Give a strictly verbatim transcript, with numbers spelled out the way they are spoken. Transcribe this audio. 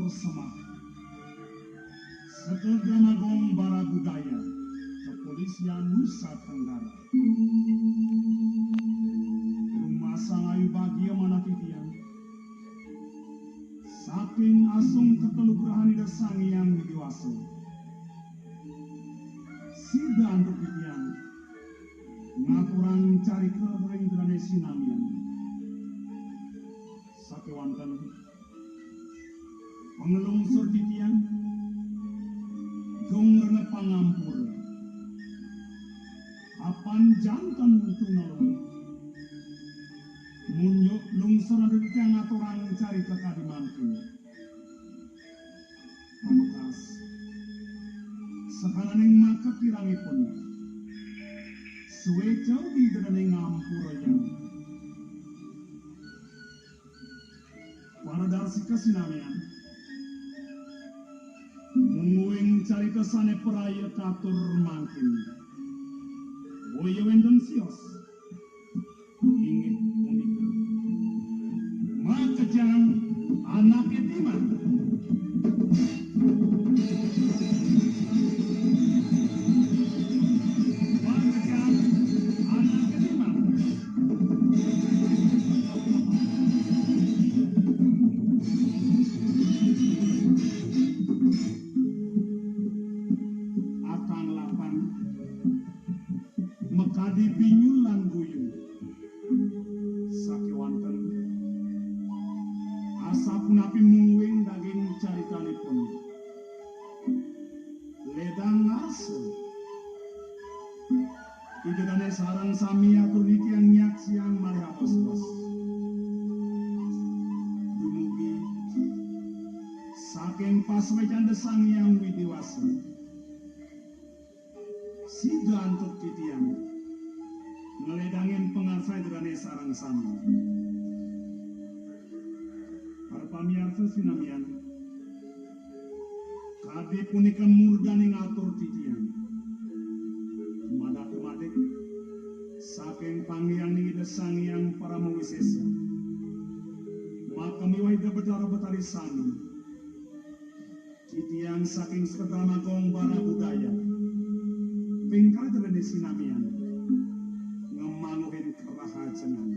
Semak. Sekedrama Gong Bara Budaya, Kepolisian Nusa Tenggara. Rumasang ayu bagia manah titiang. Saking asung ketelugrahan Ida Sang Hyang Widi Wasa, sida antuk titiang ngaturang carita ring dané sinamian. Sakéwanten panglungsur titiang, geng rena pangampura. Apan janten tunelung. Munjuk lungsur antuk titiang ngaturang carita kadi mangkin. Pamekas, sakananing maka kirangipun suéca ugi ida dané ngampurayang. Paradarsika sinamian, mungguing carita sané praya katur mangkin. Boya wénten sios. Inggih punika. Makejang anaké timan. Makejang anaké timan. Akang Lapan makadi pinyul lan guyu. Sakéwanten, asapunapi mungguing daging caritanipun. Lédang ngarsa. Ida dané sareng sami atur titiang nyaksiang malih abos-bos. Dumugi saking pasuécan Ida Sang Hyang Widi Wasa. Sida antuk titiang ngledangin pangarsa Ida dané sareng sami. Para pamiarsa sinamian, kadi punika murdaning atur titiang. Madakemadik saking panggihaning Ida Sang Hyang Parama Wisésa, maka miwah Ida Betara Betari sami. Titiang saking Sekedrama Gong Bara Budaya, ping kalih dané sinamian, ngamangguhin kerahajengan.